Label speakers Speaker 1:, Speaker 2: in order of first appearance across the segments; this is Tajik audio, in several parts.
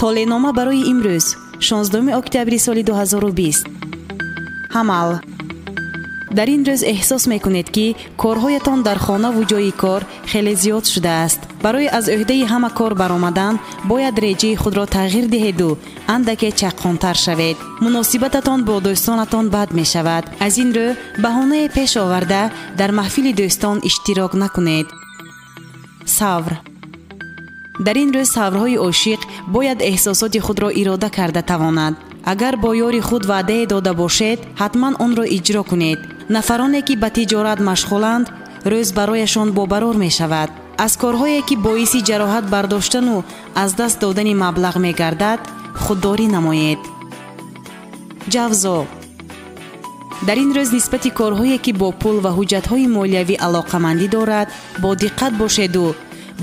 Speaker 1: Толеънома барои имрӯз, 16 октябри соли 2020. Ҳамал. Дар ин рӯз эҳсос мекунед, ки корҳоятон дар хонаву ҷойи кор хеле зиёд шудааст. Барои аз ӯҳдаи ҳама кор баромадан бояд реҷаи худро тағйир диҳеду андаке чаққонтар шавед. Муносибататон бо дӯстонатон бад мешавад. Аз ин рӯ баҳонае пеш оварда дар маҳфили дӯстон иштирок накунед. Савр. Дар ин рӯз саврҳои ошиқ бояд эҳсосоти худро ирода карда тавонад. Агар бо ёри худ ваъдае дода бошед, ҳатман онро иҷро кунед. Нафароне ки ба тиҷорат машғуланд, рӯз барояшон бобарор мешавад. Аз корҳое ки боиси ҷароҳат бардоштану аз даст додани маблағ мегардад, худдорӣ намоед. Ҷавзо. Дар ин рӯз нисбати корҳое ки бо пул ва ҳуҷҷатҳои молиявӣ алоқамандӣ дорад, бо диққат бошеду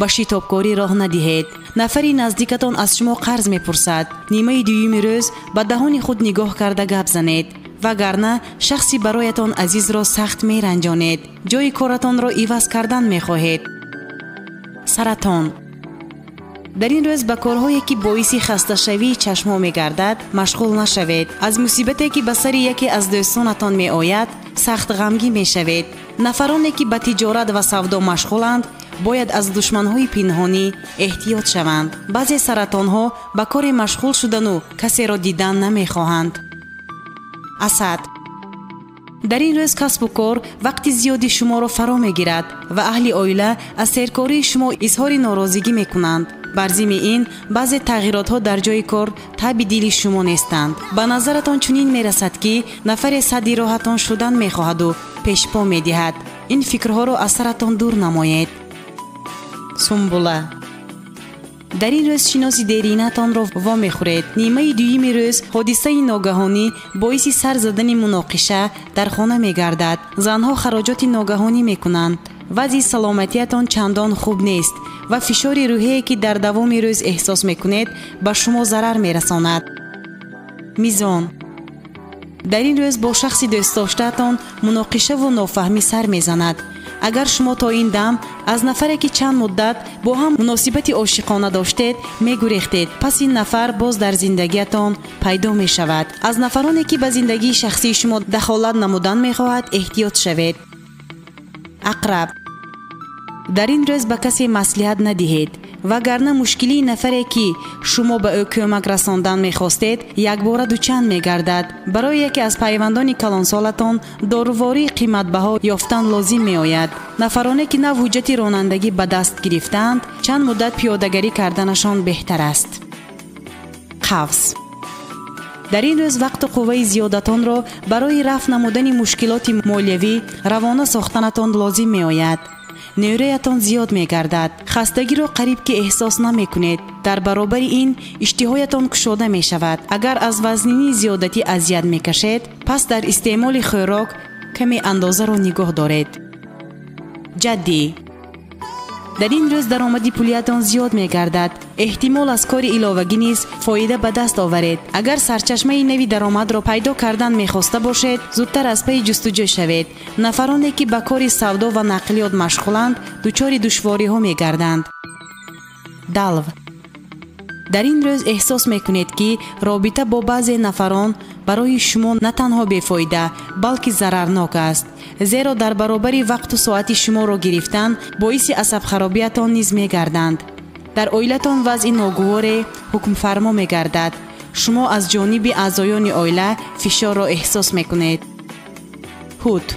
Speaker 1: ба шитобкорӣ роҳ надиҳед. Нафари наздикатон аз шумо қарз мепурсад. Нимаи дуюми рӯз ба даҳони худ нигоҳ карда гап занед, вагарна шахси бароятон азизро сахт меранҷонед. Ҷойи коратонро иваз кардан мехоҳед. Саратон. Дар ин рӯз ба корҳое ки боиси хасташавии чашмҳо мегардад, машғул нашавед. Аз мусибате ки ба сари яке аз дӯстонатон меояд, сахт ғамгин мешавед. Нафароне ки ба тиҷорат ва савдо машғуланд, бояд аз душманҳои пинҳонӣ эҳтиёт шаванд. Баъзе саратонҳо ба коре машғул шудану касеро дидан намехоҳанд. Асад. Дар ин рӯз касбу кор вақти зиёди шуморо фаро мегирад ва аҳли оила аз серкории шумо изҳори норозигӣ мекунанд. Бар зимми ин баъзе тағйиротҳо дар ҷойи кор таби дили шумо нестанд. Ба назаратон чунин мерасад, ки нафаре садди роҳатон шудан мехоҳаду пешпо медиҳад. Ин фикрҳоро аз саратон дур намоед. Сумбула. Дар ин рӯз шиноси деринатонро вомехӯред. Нимаи дуюми рӯз ҳодисаи ногаҳонӣ боиси сар задани муноқиша дар хона мегардад. Занҳо хароҷоти ногаҳонӣ мекунанд. Вазъи саломатиятон чандон хуб нест ва фишори рӯҳие ки дар давоми рӯз эҳсос мекунед, ба шумо зарар мерасонад. Мизон. Дар ин рӯз бо шахси дӯстдоштаатон муноқишаву нофаҳмӣ сар мезанад. Агар шумо то ин дам аз нафаре ки чанд муддат бо ҳам муносибати ошиқона доштед, мегурехтед, пас ин нафар боз дар зиндагиятон пайдо мешавад. Аз нафароне ки ба зиндагии шахсии шумо дахолат намудан мехоҳад, эҳтиёт шавед. Ақраб. Дар ин рӯз ба касе маслиҳат надиҳед, вагарна мушкилии нафаре ки шумо ба ӯ кӯмак расондан мехостед, якбора дучанд мегардад. Барои яке аз пайвандони калонсолатон дорувории қиматбаҳо ёфтан лозим меояд. Нафароне ки нав ҳуҷҷати ронандагӣ ба даст гирифтаанд, чанд муддат пиёдагарӣ карданашон беҳтар аст. Қавс. Дар ин рӯз вақту қувваи зиёдатонро барои рафъ намудани мушкилоти молиявӣ равона сохтанатон лозим меояд. Нерӯятон зиёд мегардад. Хастагиро қариб ки эҳсос намекунед. Дар баробари ин иштиҳоятон кушода мешавад. Агар аз вазнинии зиёдатӣ азият мекашед, пас дар истеъмоли хӯрок каме андозаро нигоҳ доред. Ҷаддӣ. Дар ин рӯз даромади пулиятон зиёд мегардад. Эҳтимол аз кори иловагӣ низ фоида ба даст оваред. Агар сарчашмаи нави даромадро пайдо кардан мехоста бошед, зудтар аз пайи ҷустуҷӯ шавед. Нафароне ки ба кори савдо ва нақлиёт машғуланд, дучори душвориҳо мегарданд. Далв. Дар ин рӯз эҳсос мекунед, ки робита бо баъзе нафарон барои шумо на танҳо бефоида, балки зарарнок аст. Зеро дар баробари вақту соати шуморо гирифтан боиси асабхаробиятон низ мегарданд. Дар оилатон вазъи ногуворе ҳукмфармо мегардад. Шумо аз ҷониби аъзоёни оила фишорро эҳсос мекунед. Ҳут.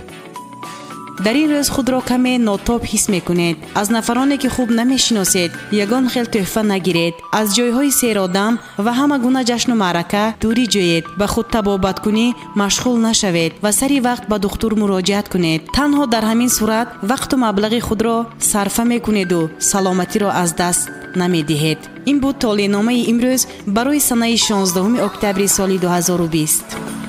Speaker 1: Дар ин рӯз худро каме нотоб ҳис мекунед. Аз нафароне ки хуб намешиносед, ягон хел тӯҳфа нагиред. Аз ҷойҳои серодам ва ҳама гуна ҷашну маърака дурӣ ҷӯед. Ба худтабобаткунӣ машғул нашавед ва сари вақт ба духтур муроҷиат кунед. Танҳо дар ҳамин сурат вақту маблағи худро сарфа мекунеду саломатиро аз даст намедиҳед. Ин буд толеъномаи имрӯз барои санаи 16 октябри соли 2020.